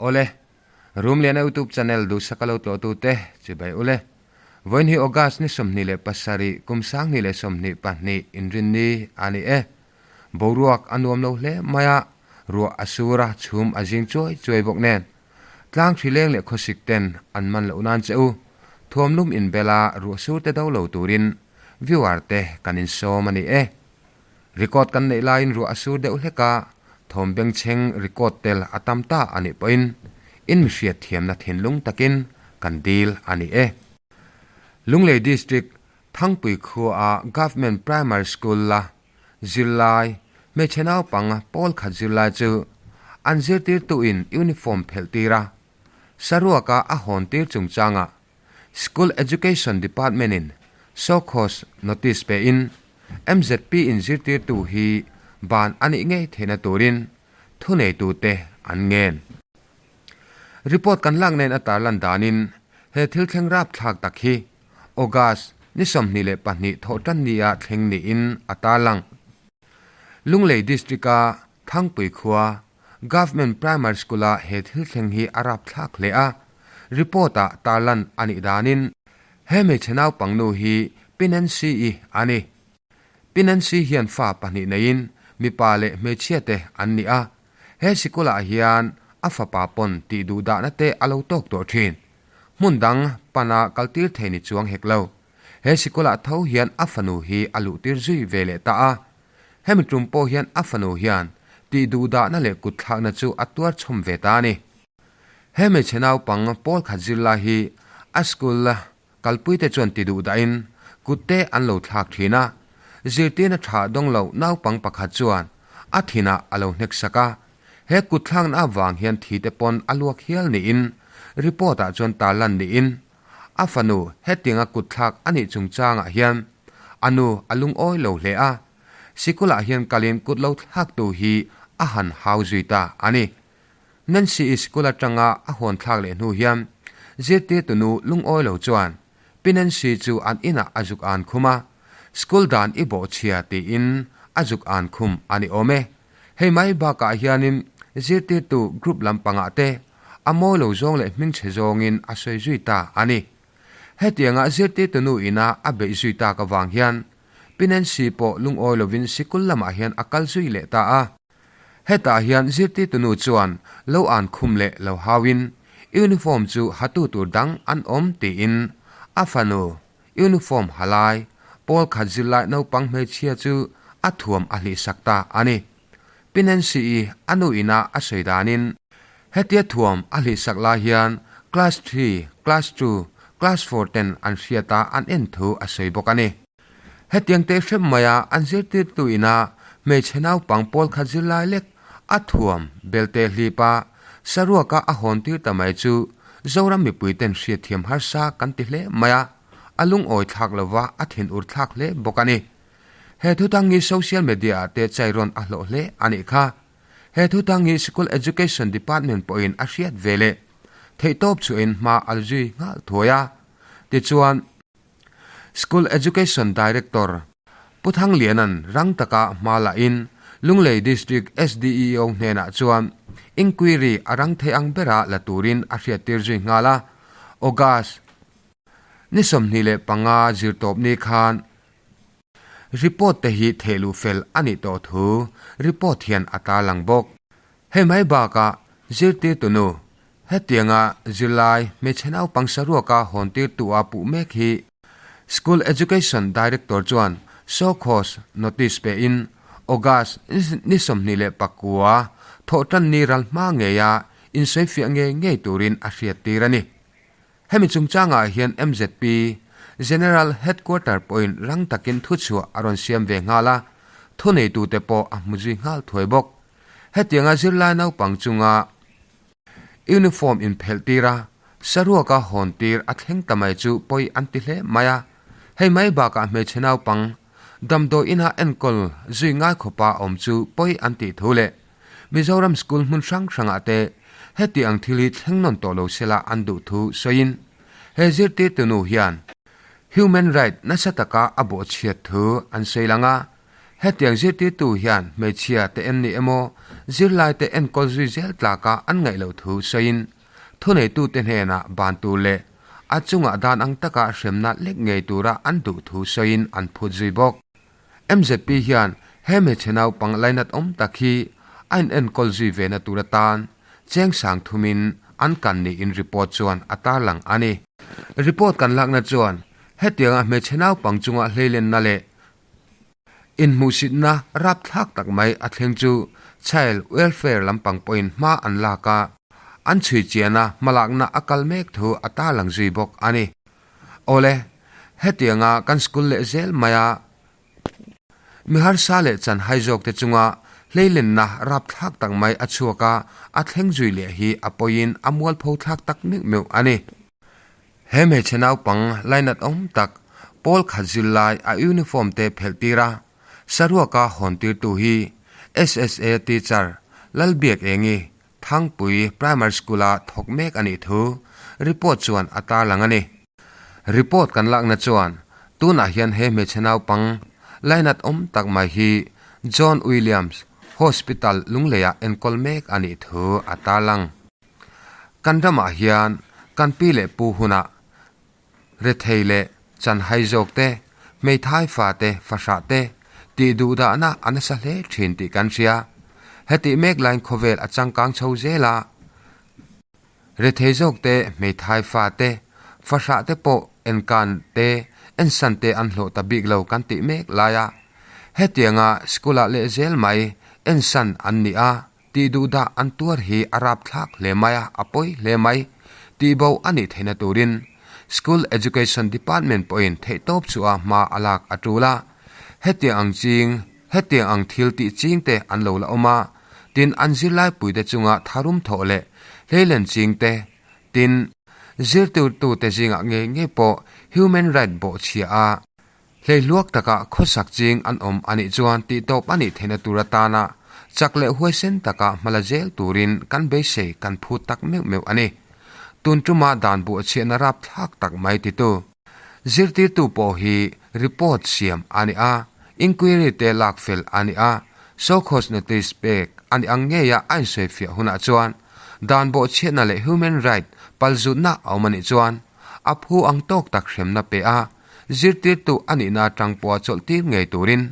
Awle, Rumliana YouTube channel duhsaka lo tlawhtute chibai ule. Vawiin hi August ni 27 kum 2022 inrinni a ni e. Boruak a nuam lo hle mai a, ruah a sur a, chhum a zing chuai chuai bawk nen. Tlang hri leng leh khawsik ten an man loh nan che u. Thuamlum inbela ruah sur te do lo turin viewer te kan insawm a ni e. Record kan neih laiin ruah a sur deuh hlek a, thawm bengchheng record tel a tam ta a nih pawhin in mi hriat thiamna thinlung takin kan dil a ni e. Lunglei District Thangpui khuaah Government Primary School la zirlai hmeichhe naupang pawl khat zirlai chu an zirtirtuin uniform phelh tir a, saruaka a hawn tir chungchangah School Education Department-in show cause notice pein MZP in zirtirtu hi ban a nih ngei theihna turin thuneitute an ngen. Report kan lak nen a tarlan danin he thil thleng rapthlak tak hi August ni 22 thawhtan nia thleng niin a tarlang. Lunglei District-a Thangpui khua Government Primary School-a he thil thleng hi a rapthlak hle a, report-ah tarlan a nih danin he hmeichhe naupang nu hi Pi Nancy-i a ni. Pi Nancy hian fa pahnih neiin mipa leh hmeichhia te an ni a, he sikul-ah hian a fapa pawn tih duh dahna te a lo tawk tawh thin. Hmun dang pana kaltir thei ni chuang hek lo. He sikulah tho hian a fanu hi a luhtir zui ve leh ta a. Hemi tum pawh hian a fanu hian tih duhdahna leh kutthlakna chu a tuar chhawm ve ta a ni. He hmeichhe naupang pawl khat zirlai hi a school kalpuite chuan ti duhdahin kutte an lo thlak thin a. Zirtirna tha dawng lo naupang pakhat chuan a thinah a lo hnek sak a. He kutthlakna avang hian thite pawn a luak hial niin report-ah chuan tarlan niin A fanu hetianga kutthlak a nih chungchangah hian a nu a lungawi lo hle a, sikulah hian kalin kut lo thlaktu hi a han hau zui ta a ni. Nancy-i sikul atanga a hawn thlak leh hnu hian zirtirtu nu lungawi lo chuan Pi Nancy chu an inah a zuk an khum a, school dan i bawhchhia tiin a zuk an khum a ni awm e. Hei mai bakah hianin zirtirtu group lampangah te a mawi lo zawng leh hmingchhe zawngin a sawi zui ta a ni. Hetianga zirtirtu nu ina a beih zui tak avang hian Pi Nancy pawh lungawi lovin sikul lamah hian a kal zui leh ta a. Hetah hian zirtirtu nu chuan lo an khum leh lo hauin uniform chu hatu tur dang an awm tiin a fanu uniform ha lai pawl khat zirlai naupang hmeichhia chu a thuam a hlihsak ta a ni. Pi Nancy-i a nu ina a sawi danin hetia thuam a hlihsak lai hian class three, class two, class four ten an hriat a an en thu a sawi bawk a ni. Hetiang teh hrep maia an zirtirtu ina hmeichhe naupang pawl khat zirlai lek a thuam belte hlipa saruaka a hawn tir ta mai chu Zoram mipui ten hriatthiam harsa kan ti hle mai a, a lungawi thlak lova a thinur thlak hle bawk a ni. He thutang hi social media ah te chairawn a hlawh hle a nih kha. He thutang hi School Education Department pawhin a hriat ve leh theihtawp chhuahin hma a la zui nghal thuai a. Tichuan, School Education Director Pu Thangliana'n rang taka hma lahin Lunglei District SDEO hnenah chuan inquiry a rang thei ang bera la turin a hriattir zui nghal a. August ni 25 zirtawp ni khan Report te hi thehluh fel a nih tawh thu report hian a tarlang bawk. Hei mai bakah zirtirtu nu hetianga zirlai hmeichhe naupang saruaka hawntirtu a puh mek hi School Education Director chuan show cause notice pein August ni 29 thawhtan ni ral hma ngeia insawifiah ngei ngei turin a hriattir a ni. Hemi chungchangah hian MZP General Headquarter pawhin rang takin thuchhuah a rawn siam ve nghal a, thuneitute pawh a hmu zui nghal thuai bawk. Hetianga zirlai naupang chunga uniform inphelh tir a, saruaka hawn tir a thleng ta mai chu pawi an ti hle mai a. Hei mai bakah hmeichhe naupang damdawi ina enkawl zui ngai khawpa awm chu pawi an tih thu leh Mizoram school hmun hrang hrangah te heti ang thil hi thleng nawn tawh lo sela an duh thu sawiin he zirtirtu nu hian human right nasa taka a bawhchhiat thu an sawi lang a. Hetiang zirtirtu hian hmeichhia te em ni emaw zirlaite enkawl zui zel tlaka an ngaih loh thu sawiin thuneitute hnenah ban tur leh a chungah dan ang taka hremna lek ngei tura an duh thu sawiin an phut zui bawk. MZP hian he hmeichhe naupang lainat awm tak hi a inenkawl zui ve na tur atan cheng sang thumin an kan niin report chuan a tarlang a ni. Report kan lakna chuan hetianga hmeichhe naupang chunga hleilenna leh inhmuhsitna rapthlak tak mai a thleng chu Child Welfare lampang pawhin hma an lak a, an chhui chiana hmalakna a kal mek thu a tarlang zui bawk a ni. Awle, hetianga kan school leh zel maia mi harsa leh chan hai zawk te chunga hleilenna rapthlak tak mai a chhuak a, a thleng zui leh hi a pawiin a mualpho thlak tak meuh meuh a ni. He hmeichhe naupang lainat awm tak pawl khat zir lai a uniform te phelh tir a, saruaka hawn tirtu hi SSA teacher Lalbiakengi Thangpui Primary School-a thawk mek a nih thu report chuan a tarlang a ni. Report kan lakna chuan tunah hian he hmeichhe naupang lainat awm tak mai hi John Williams Hospital Lungleiah enkawl mek a nih thu a tarlang. Kan ramah hian kan pi leh pu hunah Rethei leh chanhai zawk te, hmeithai fa te, fahrah te tih duhdahna a nasa hle thin tih kan hria. Hetih mek laiin khawvel a changkang chho zel a, rethei zawk te, hmeithai fa te, fahrah te pawh enkan te, ensan te an hlawh ta bik lo kan tih mek lai a. Hetianga school ah leh zel mai ensan an ni a, Tih duhdah an tuar hi a rapthlak hle mai a, a pawi hle mai. Tihbo a nih theihna turin School Education Department pawhin theihtawp chu a hma a lak a tul a. Hetiang ang ching, hetiang ang thil tih ching te an lo la awm a, tin an zirlaipuite chunga tharum thawh leh hleilen ching te, tin, zirtirtute zingah ngei ngei pawh human right bawhchhia a, Hleihluak taka khawsak ching an awm a nih chuan tihtawp a nih theihna tur atana chak leh huaisen taka hmala zel turin kan beisei kan phut tak meuh meuh a ni. Tun tuma dan buh chhiahna rapthlak tak mai titu zirtirtu pawh hi report siam a ni a, inquiry te lak fel a ni a, show cause notice pek a ni ang ngeia a insawifiah hunah chuan dan bawhchhiatna leh human right palzutna a awm a nih chuan a phu ang tawk tak hremna pe a, Zirtirtu a nihna atang pawha chawlh tir ngei turin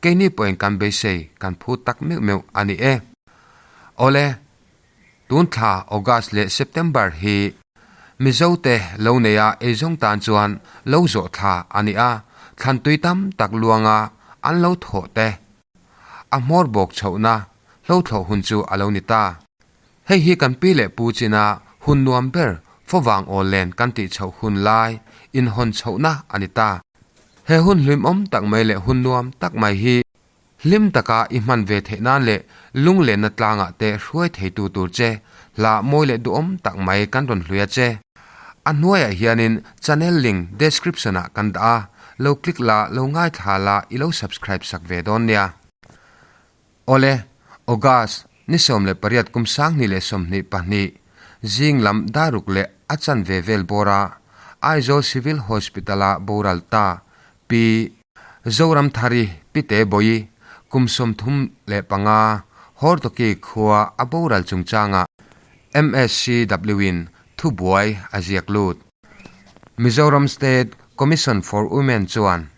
keini pawhin kan beisei kan phu tak meuh meuh a ni e. Awle, tun thla August leh September hi Mizote lo neia eizawng tan chuan lo zawh thla a ni a, thlan tui tam tak luanga an lo thawh te a hmawr bawk chhohna hlothlawh hun chu a lo ni ta. Hei hi kan pi leh pu china hun nuam ber fawvang awl len kan tih chhoh hun lai inhawn chhohna a ni ta. He hun hlimawm tak mai leh hun nuam tak mai hi hlim taka i hman ve theih nan leh lunglenna tlangah te hruai theitu tur che hla mawi leh duhawm tak mai kan rawn hlui a che. A hnuaiah hianin channel link description ah kan dah a, lo click la lo ngaithla la i lo subscribe sak ve dawn nia. Awle, August, ni 18 kum 2022, zing lam daruk leh a chanve vel bawra Aizawl Civil Hospital-a boral ta Pi Zoramthari Pite Bawi kum 35 Hortoki khua a boral chungchanga MSCW-in thubuai a ziak lut. Mizoram State Commission for Women chuan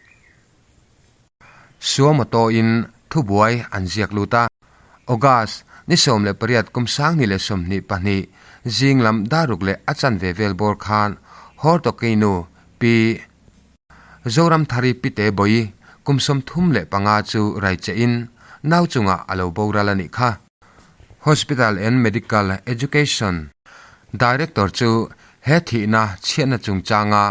Suamawtawin thubuai an ziak lut a. August ni 18 kum 2022 zing lam daruk leh a chanve vel bawr khan Hortokeinu Pi Zoramthari Pite Bawi kum 35 chu raichehin nau chungah a lo boral a nih kha. Hospital and Medical Education Director chu he thihna chhiatna chungchanga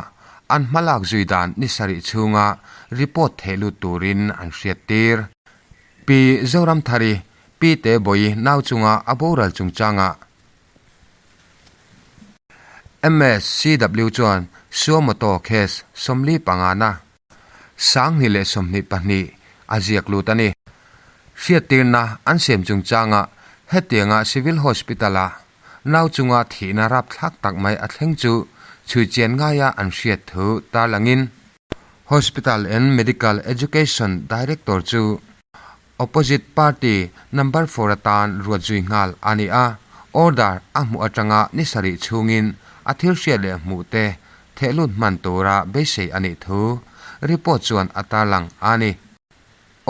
an hmalak zui dan ni sarih chhunga report theh lut turin an hriat tir. Pi Zoramthari, Pi Te Bawi nau chunga a boral chungchanga MSCW chuan suo moto case 45 na 2022 a ziak lut a ni. Hriattirna an siam chungchanga hetianga Civil Hospital-a nau chunga thihna rapthlak tak mai a thleng chu chhui chian ngaia an hriat thu tarlangin Hospital and Medical Education Director chu. Opposite party number four atan ruat zui nghal a ni a, order a hmuh atanga ni sarih chhungin a thil hriat leh hmuh te thehlut hman tura beisei a nih thu report chuan a tarlang a ni.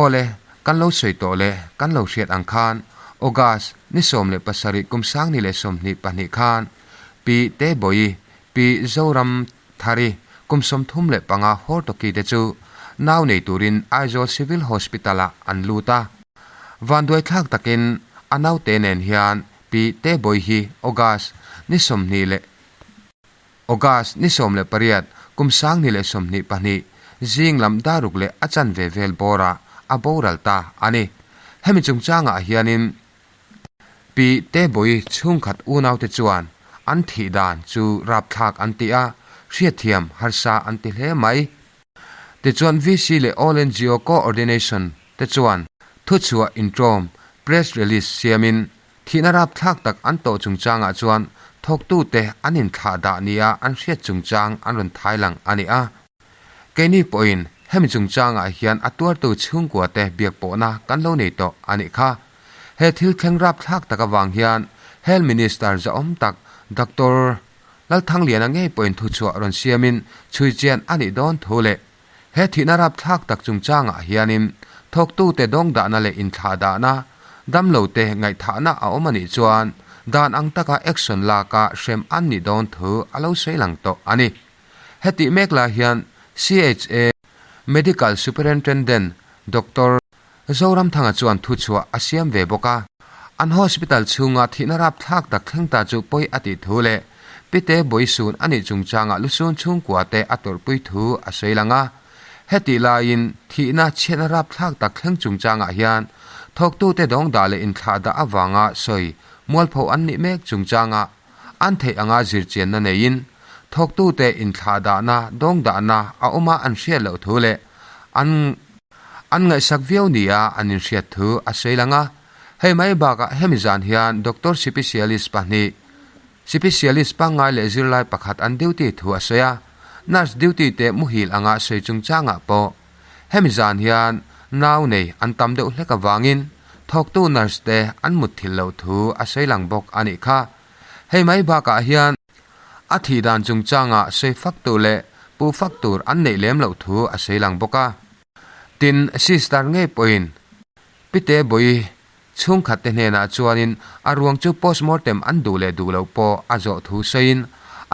Awle, kan lo sawi tawh leh kan lo hriat ang khan August ni 17 kum 2022 khan Pi Tebawi, Pi Zoram Thari kum 35 Hortoki te chu nau nei turin Aizawl Civil Hospital-ah an lut a. Vanduaithlak takin a naute nen hian Pi Tebawi hi August ni 20 leh August ni 18, kum 2022, zing lam daruk leh a chanve vel bawrah a boral ta a ni. Hemi chungchangah hianin Pi Tebawi chhungkhat unaute chuan an thih dan chu rapthlak an ti a, hriatthiam harsa an ti hle mai. Tichuan VC leh All NGO Coordination te chuan thuchhuah intawm, press release, siamin Thihna rapthlak tak an tawh chungchangah chuan thawktute an inthlah dah nia an hriat chungchang an rawn thai lang a ni a. Keini pawhin hemi chungchangah hian a tuartu chhungkuate biak pawhna kan lo nei tawh a nih kha. He thil thleng rapthlak tak avang hian Health Minister zahawm tak Doctor Lalthangliana ngei pawhin thuchhuah rawn siamin chhuichian a nih dawn thu leh He thihna rapthlak tak chungchangah hianin thawktute dawngdahna leh inthlahdahna, damlote ngaihthahna a awm a nih chuan dan ang taka action laka hrem an nih dawn thu a lo sawi lang tawh a ni. Hetih mek lai hian CHA Medical Superintendent Doctor Zoramthanga chuan thuchhuah a siam ve bawk a. An hospital chhunga thihna rapthlak tak thleng ta chu pawi a tih thu leh Pite Bawisun a nih chungchangah lusun chhungkua te a tawrhpui thu a sawi lang a. Hetih laiin thihna chhiatna rapthlak tak thleng chungchangah hian thawktute dawngdah leh inthlahdah avanga sawi mualpho an nih mek chungchangah an theih anga zirchianna neiin thawktute inthlahdahna dawngdahna a awma an hriat loh thu leh an An ngaihsak viau nia an inhriat thu a sawi lang a, hei mai bakah hemi zan hian Doctor Sipisialist pahnih, Sipisialist pangngai leh zirlai pakhat an duty thu a sawi a, Nurse duty te muhil anga sawi chungchangah pawh hemi zan hian nau nei an tam deuh hlek avangin thawktu nurse te an mutthilh loh thu a sawi lang bawk a nih kha. Hei mai bakah hian A thih dan chungchangah sawi fak tur leh puh fak tur an neih lem loh thu a sawi lang bawk a. Tin, sister ngei pawhin Pite Bawi chhungkhat te hnenah chuanin a ruang chu postmortem an duh leh duh loh pawh a zawh thu sawiin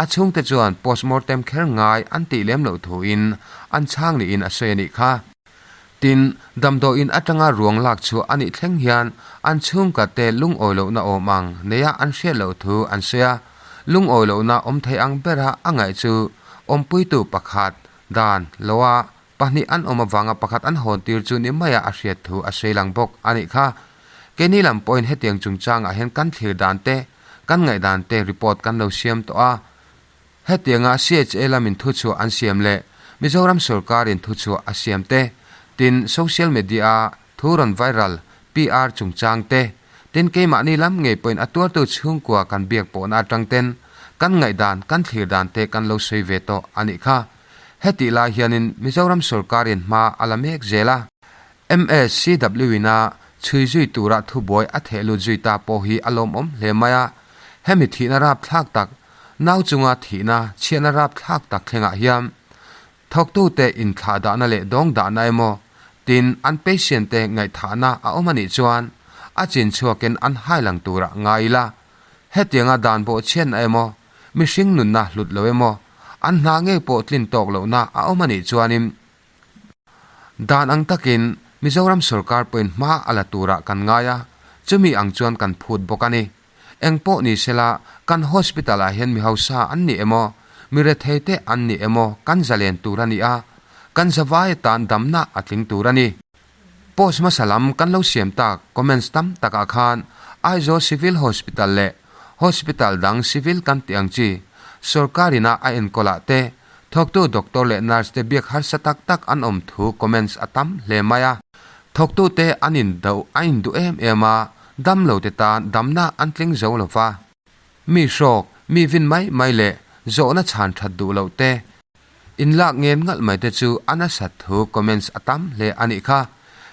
a chhungte chuan postmortem kher ngai an tih lem loh thuin an chhang niin a sawi a nih kha. Tin, damdawiin atanga ruang lak chhuah a nih thleng hian an chhungkate lungawi lohna awm ang neia an hriat loh thu an sawi a, lungawi lohna awm thei ang bera a ngaih chu awmpuitu pakhat dan loa pahnih an awm avanga pakhat an hawn tir chu ni maia a hriat thu a sawi lang bawk a nih kha. Keini lam pawhin hetiang chungchangah hian kan thlir dan te, kan ngaihdan te report kan lo siam tawh a, Hetianga CHA lamin thuchhuah an siam leh Mizoram sorkarin thuchhuah a siam te, tin social media-a thu rawn viral, PR chungchang te, tin keimahni lam ngei pawhin a tuartu chhungkua kan biak pawhna atang ten kan ngaihdan, kan thlir dan te kan lo sawi ve tawh a nih kha. Hetih lai hianin Mizoram sorkarin hma a la mek zel a. MSCW-in a chhui zui tura thubuai a theh lut zui ta pawh hi a lawmawm hle mai a, hemi thihna rapthlak tak Nau chunga thihna chhiatna rapthlak tak thlengah hian thawktute inthlahdahna leh dawngdahna emaw tin an patient-te ngaihthahna a awm a nih chuan a chin chhuakin an hailang turah ngai ila. Hetianga dan bawh chhiatna emaw mihring nunna hlut lo emaw an hna ngei pawh tlin tawk lohna a awm a nih chuanin Dan ang takin Mizoram sorkar pawhin hma a la turah kan ngai a, chumi ang chuan kan phut bawk a ni. Eng pawh ni sela, kan hospital ah hian mi hausa an ni emaw, mi rethei te an ni emaw kan zalen tur a ni a, kan zavai atan damna a tling tur a ni. Post hmasa lam kan lo siam tak comments tam takah khan Aizawl Civil Hospital leh Hospital dang civil kan tih ang chi sorkar ina a enkawlah te Thawktu doctor leh nurse te biak harsa tak tak an awm thu comments a tam hle mai a. Thawktu te an in do a in duh em em a, dam lo te tan damna an tling zo lo va. Mi hrawk, mi vin mai mai leh zawhna chhan that duh loh te, in lak ngen ngalh mai te chu a nasat thu comments a tam hle a nih kha.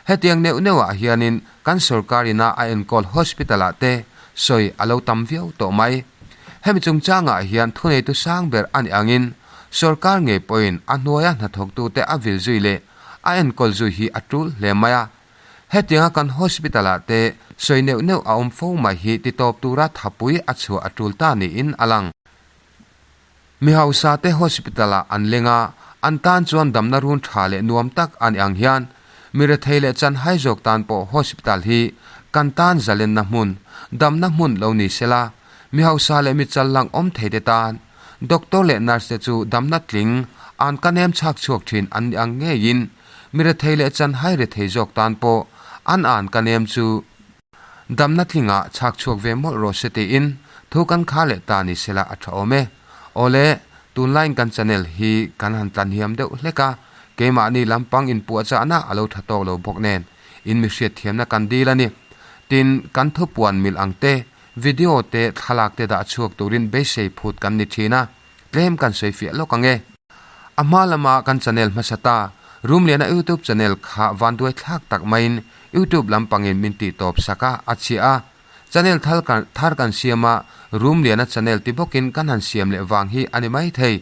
Hetiang neuh neuhah hianin kan sorkar ina a enkawl hospital ah te sawi a lo tam viau tawh mai. Hemi chungchangah hian thuneitu sang ber a nih angin sorkar ngei pawhin a hnuaia hnathawktute a vil zui leh a enkawl zui hi a tul hle mai a. Hetianga kan hospital ah te sawi neuh neuh a awm fo mai hi titawp tura thapui a chhuah a tul ta niin a lang. Mi hausa te hospital ah an leng a, an tan chuan damna run tha leh nuam tak a ni ang hian mi rethei leh chanhai zawk tan pawh hospital hi kan tan zalenna hmun, damna hmun lo ni sela, mi hausa leh mi challang awm thei te tan doctor leh nurse te chu damna tling an ka nem chhak chhuak thin an ni ang ngeiin mi rethei leh chanhai rethei zawk tan pawh an an ka nem chu Damna tlingah chhak chhuak ve mawlh rawh se tiin thu kan kha leh ta ni sela a tha awm e. Awle, tunlaiin kan channel hi kan han tlan hiam deuh hlek a, keimahni lampang inpuahchahna a lo tha tawk lo bawk nen in mi hriatthiamna kan dil a ni. Tin, kan thupuan mil ang te, video te, thlalak te dah chhuak turin beisei phut kan ni thin a, Tlem kan sawi fiah lawk ang e. A hma lama kan channel hmasa ta, Rumliana YouTube channel kha vanduai thlak tak maiin YouTube lampangin min tih tawp sak a, a chhiah a. Channel thal thar kan siam a, Rumliana channel ti bawkin kan han siam leh vang hi a ni mai thei.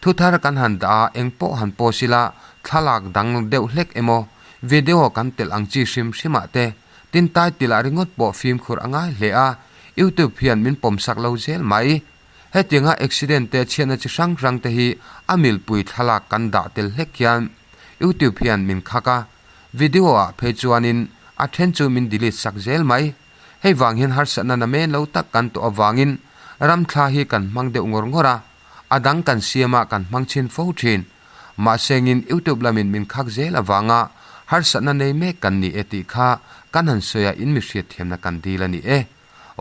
Thu thar kan han dah a, eng pawh han post ila, thlalak dang deuh hlek emaw, video kan telh ang chi hrim hrimah te, tin title ah ringawt pawh fimkhur a ngai hle a, YouTube hian min pawmsak lo zel mai. Hetianga accident te chhiatna chi hrang hrang te hi a milpui thlalak kan dah tel hlek hian YouTube hian min khak a, video ah phei chuanin a then chu min delete sak zel mai. Hei vang hian harsatna na men lo tak kan tawh avangin ram thla hi kan hmang deuh ngawr ngawr a, a dang kan siam a kan hmang chhin fo thin. Mahsengin YouTube lamin min khak zel avanga harsatna nei mek kan ni e tih kha kan han sawi a in mi hriatthiamna kan dil a ni e.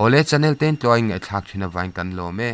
Awle channel te in tluain ngaihthlak thin avain kan lawm e.